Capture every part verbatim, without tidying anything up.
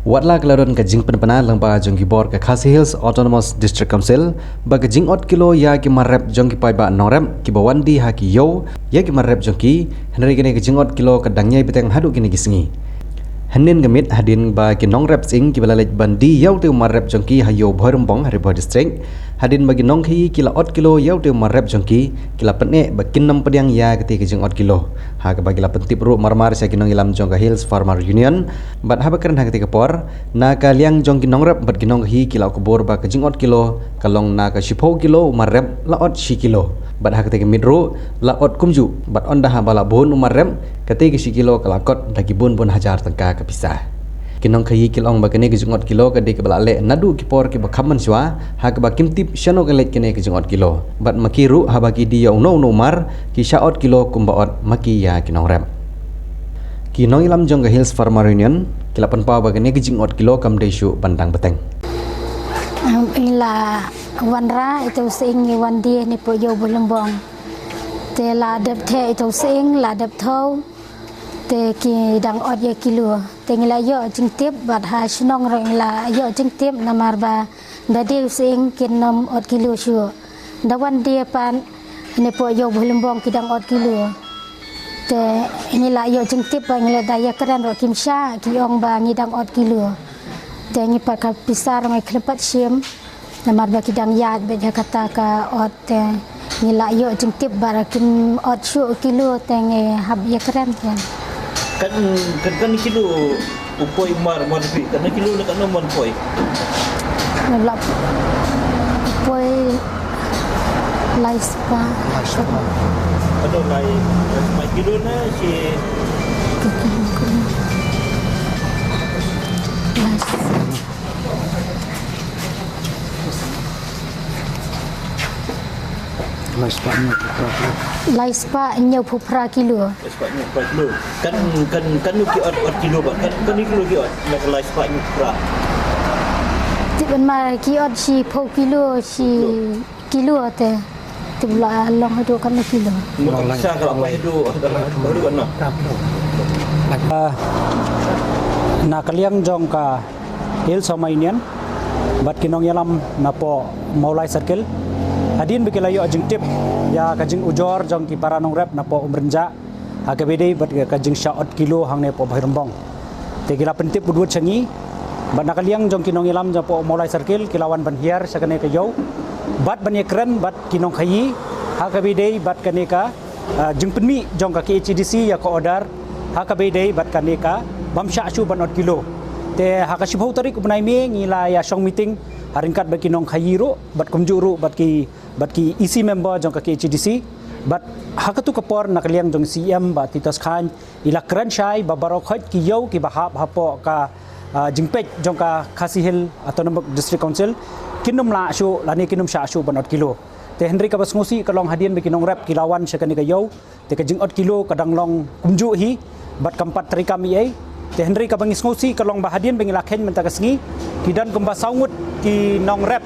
Watla ka la don ka jingpynbna lyngba jong ki bor ka Khasi Hills Autonomous District Council ba ka jingot kilo ïa ki mar rep jong ki paidbah nongrep kiba wan die ha ki ïew ïa ki mar rep jong ki, hynrei kane ka jingot kilo ka dang ïai bteng haduh kine ki sngi. Hynnin ka miet, hadien ba ki nongrep sying kiba la leit ban die ïa utei u mar rep jong ki ha ïew Bhoirymbong ha Ri Bhoi District, hadien ba ki nongkhaïi ki la ot kilo ïa utei u mar rep jong ki, ki la pyneh ba kin nym pdiang ïa katei ka jingot kilo. Ha kaba ki la pyntip ruh marmar sha ki nongïalam jong ka Hills Farmer Union, bad haba kren ha katei ka por, na ka liang jong ki nongrep bad ki nongkhaïi ki la khubor ba ka jingot kilo ka long na ka shiphew kilo u mar rep la ot shi kilo. Bad ha katei ka miet ruh la ot kumjuh, bad ynda haba la bun u mar rep, katei ka shi kilo ka la kot da ki bun bun hajar tyngka ka pisa. Ki nongkhaïi ki la ong ba kane ka jingot kilo ka dei kaba la leh naduh ki por kiba kham mynshuwa, ha kaba kim tip shano ka leit kane ka jingot kilo. Bad ma ki ruh haba ki die ïa uno uno u mar, ki shah ot kilo kumba ot ma ki ïa ki nongrep. Ki nongïalam jong ka Hills Farmer Union ki la pynpaw ba kane ka jingot kilo kam dei shuh ban dang bteng. Ngi la wanrah ïa utei u sying, ngi wan die napoh ïew Bhoirymbong. Te la dep theh ïa utei u sying, la dep thew. Te ki dang ot ïa kilo. Te ngi la ïoh jingtip bad ha shnong ruh ngi la ïoh jingtip namar ba da die u sying kin nym ot kilo shuh. Da wan die pat napoh ïew Bhoirymbong ki dang ot kilo. Te ngi la ïoh jingtip ba ngi la da ïakren ruh kim shah, ki ong ba ngi dang ot kilo. Te ngi pat ka pisa ruh ngi khlem pat shim. Namar ba ki dang ïaid beit ha kata ka ot, te ngi la ïoh jingtip ba kim ot shuh kilo, te ngi hap ïakren te. Kan, kan, kan kilo u poi mar, mar pi, kan kilo ne kan mar poi. Ngi la poi lai spah. Lai spah. Aduh, lai, lai spah kilo ne shi. Lai spah. Lai spah hynñiewphew phra kilo. Lai spah hynñiewphew phra kilo. Lai spah hynñiewphew phra kilo. Kan, kan, kan ki ot, ot kilo ba. Kan, kan kilo ki ot. Lai, lai spah hynñiewphew phra. Tip ban mar ki ot shiphew kilo, shi kilo te. Tip la long haduh katno kilo. Mo ka pisa ka la poi haduh, haduh, haduh katno. Ah, na ka liang jong ka Hills Farmer Union bad ki nongïalam napoh Mawlai Circle, hadien ba ki la ïoh jingtip ïa ka jingujor jong ki para nongrep napoh Umrynjah ha kaba ïadei bad ka jingshah ot kilo hangne hapoh Bhoirymbong. Te ki la pyntip bud bud sha ngi bad na ka liang jong ki nongïalam jong hapoh Mawlai Circle ki la wan ban hiar sha kane ka ïew bad ban ïakren bad ki nongkhaïi ha kaba ïadei bad kane ka ah, jingpynmih jong ka K H A D C ïa ka order ha kaba ïadei bad kane ka bym shah shuh ban ot kilo. Te ha ka shiphew tarik u bnai May ngi la ïa shong meeting ha ryngkat bad ki nongkhaïi ruh bad kumjuh ruh bad ki, bad ki E C member jong ka K H A D C. Bad ha katu ka por na ka liang jong C M Bah Titos Chyne i la kren shai ba baroh khoit ki ïew kiba hap hapoh ka, ah, jingpeit jong ka Khasi Hills Autonomous District Council kin nym lah shuh lane kin nym shah shuh ban ot kilo. Te hynrei kaba sngewsih ka long hadien ba ki nongrep ki la wan sha kane ka ïew, te ka jingot kilo ka dang long kumjuh hi bad kam pat trei kam ei ei. Te hynrei kaba ngi sngewsih ka long ba hadien ba ngi la kheiñ mynta ka sngi ki don kumba saw ngut ki nongrep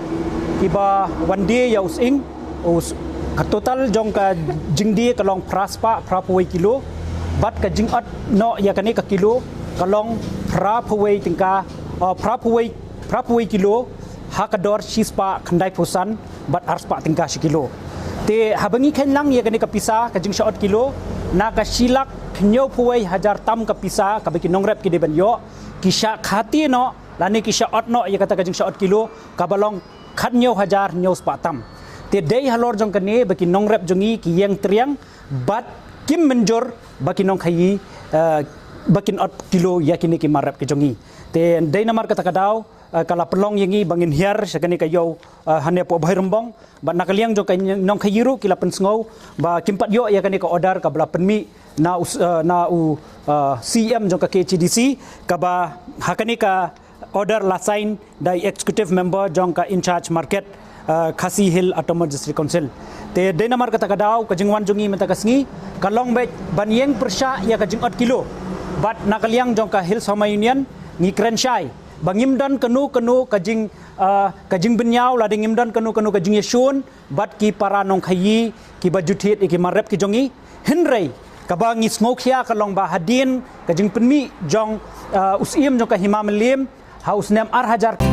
kiba wan die ïa u sying. U s-, ka total jong ka jingdie ka long phra spah phra phew wei kilo bad ka jingot noh ïa kane ka kilo ka long phra phew wei tyngka, oh, phra phew wei, phra phew wei kilo ha ka dor shi spah khyndai phew san bad ar spah tyngka shi kilo. Te haba ngi kheiñ lang ïa kane ka pisa ka jingshah ot kilo, na ka shi lak hynñiewphew wei hajar tam ka pisa kaba ki nongrep ki dei ban ïoh, ki shah khati noh lane ki shah ot noh ïa kata ka jingshah ot kilo kaba long khathynñiew hajar hynñiew spah tam. Te dei halor jong kane ba ki nongrep jong ngi ki ïeng triang bad kim mynjur ba ki nongkhaïi, eh, ba kin ot kilo ïa kine ki mar rep ki jong ngi. Te dei namar kata ka daw, eh, ka la pynlong ïa ngi ba ngin hiar sha kane ka ïew, eh, hangne hapoh Bhoirymbong. Bad na ka liang jong ka nongkhaïi ruh ki la pynsngew ba kim pat ïoh ïa kane ka order kaba la pynmih na u s-, eh, na u, eh, C M jong ka K H A D C, kaba ha kane ka order la sign da i executive member jong ka in charge market, eh, Khasi Hills Autonomous District Council. Te dei namar kata ka daw ka jingwan jong ngi mynta ka sngi ka long beit ban ïeng pyrshah ïa ka jingot kilo. Bad na ka liang jong ka Hills Farmer Union ngi kren shai ba ngim don kano kano ka jing, ah, ka jingbynñiaw lada ngim don kano kano ka jingïashun bad ki para nongkhaïi kiba ju thied ïa ki mar rep ki jong ngi. Hynrei kaba ngi sngewkhia ka long ba hadien ka jingpynmih jong, ah, u Syiem jong ka Hima Mylliem Ha u snem ar hajar